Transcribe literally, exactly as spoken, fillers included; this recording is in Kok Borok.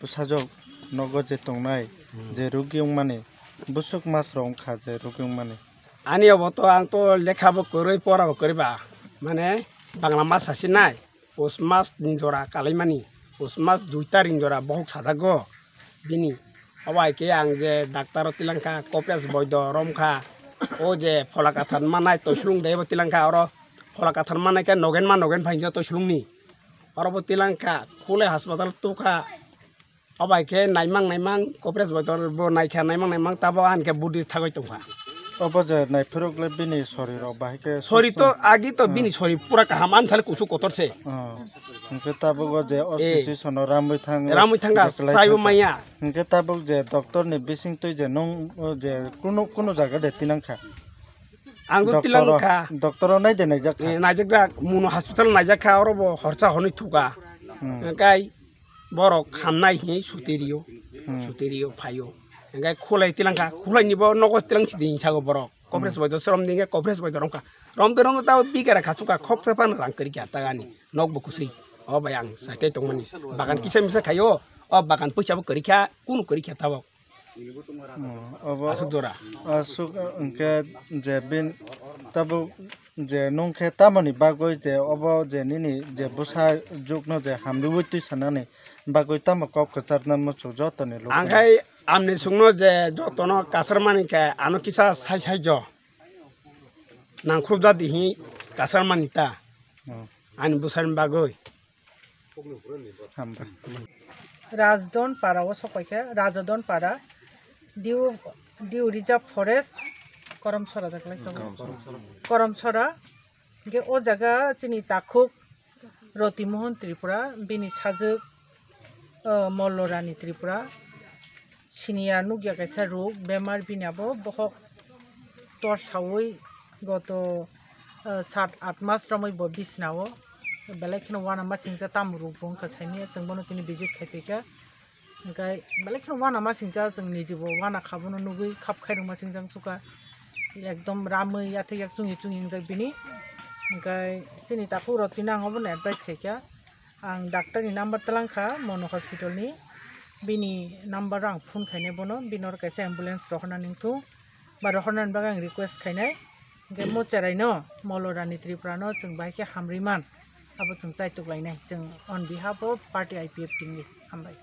Bwsajwk nogo je tongnai, hmm, je rugi wngmani, bwswk mas rok wngkha je rugi wngmani. Ani obo to ang to lekha bo kwrwi, pora bo kwrwi ba, mane Bangla mas sasinai, pus mas ni jora kalaimani, pus mas dui tarik ni jora bohok sajago bini. Obo hai khe ang je doctor o tilangkha, Kopres Boido romkha, o je Pholakathar manai Toislung de bo tilangkha, oro Pholakathar manai khe Nogen ma Nogen phainjo Toislung ni. Oro bo tilangkha, Khulai hospital tukha. Obo hai khe naimang naimang Kopres Boido bo naikha, naimang naimang tabo ani khe budi thagwi tongkha. Obo je naiphirok le bini sori rok bahai khe sori to susto? Agi to, hmm, bini sori pura kaham, ani sale kusu kotor se. Oh. Hwnkhe tabuk o je, eh, association o ramwi thang, ramwi thangkha, je kwlai saibo thangkha. Maya. Hwnkhe tabuk je doctor ni bising twi je nung, o je kunu, kunu jaga de tinangkha. Ang to doctor o, tilangkha. Doctor o nai de naijak kha. Eh, naijak jak, Mono hospital naijak kha, oro bo horsa honwi thuka. Hmm. Hwnkhe borok hamnai hinwi suti rio, hmm, suti rio phaio. Hwnkhe Khulai tilangkha, Khulai ni bo nogo tilang sidi hinsago borok. Kopres, hmm, Boido srom dingkhe Kopres Boido romkha. Romtwi romtwi tabo bigara khachuka, khoksa phano rang kwrwikha tagani. Nok bo kwswi. O bai ang saitai tongmani. Bagan kisa misa khaio. O bagan poisa bo kwrwikha, kunu kwrwikha tabok. Hmm, obo aswk jora. Aswk, uh, hwnkhe je bin tabuk je nung khe tamoni bagwi je obo je nini je bwsa jukno je hamriui twi sanani bagwi tamo kok kwcharna muchung jotoni luku? Ang khai amni sungno je jotono kasarmani khe ano kisa sai sai jo nangkhrup jadi hi kasarmani ta. Hmm. Ani bwsani bagwi. Hambai. Rajdon para o sokoikhe, Rajdon para, Diu, Diu Reserve Forest, Koromsora jaklai tongo. Koromsora. Koromsora. Hingke o jaga chini takhuk Roti Mohan Tripura, bini sajwk, o, Mollo Rani Tripura. Siniya nukya kaisa rok, bemar bini abo bohok tor sawi goto, eh, sat at mas romwi bo bisnao belai kheno uanama singcha tamo rok bo wngkha saimanya, chwng bono tini visit khai phaikha. Hwnkhe belai kheno uanama singcha, chwng nijibo uana kha bono nugwi khap khairokma singcha wngsukkha, ekdom ramwi yathek yak chungwi chungwi wngjak bini. Hwnkhe chini takhuk rok tini ang obono advice khaikha. Ang doctor ni number twlang kha Mono hospital ni, bini number o ang phone khainai bono, bini oro kaisa ambulance rohorna nangthu ba rohorna ni bagwi ang request khainai. Hwnkhe mo cherai no Mollo Rani Tripura no chwng bahai khe hamrwi man, abo chwng chaituk lainai chwng on behalf of party I P F T ni. Hambai.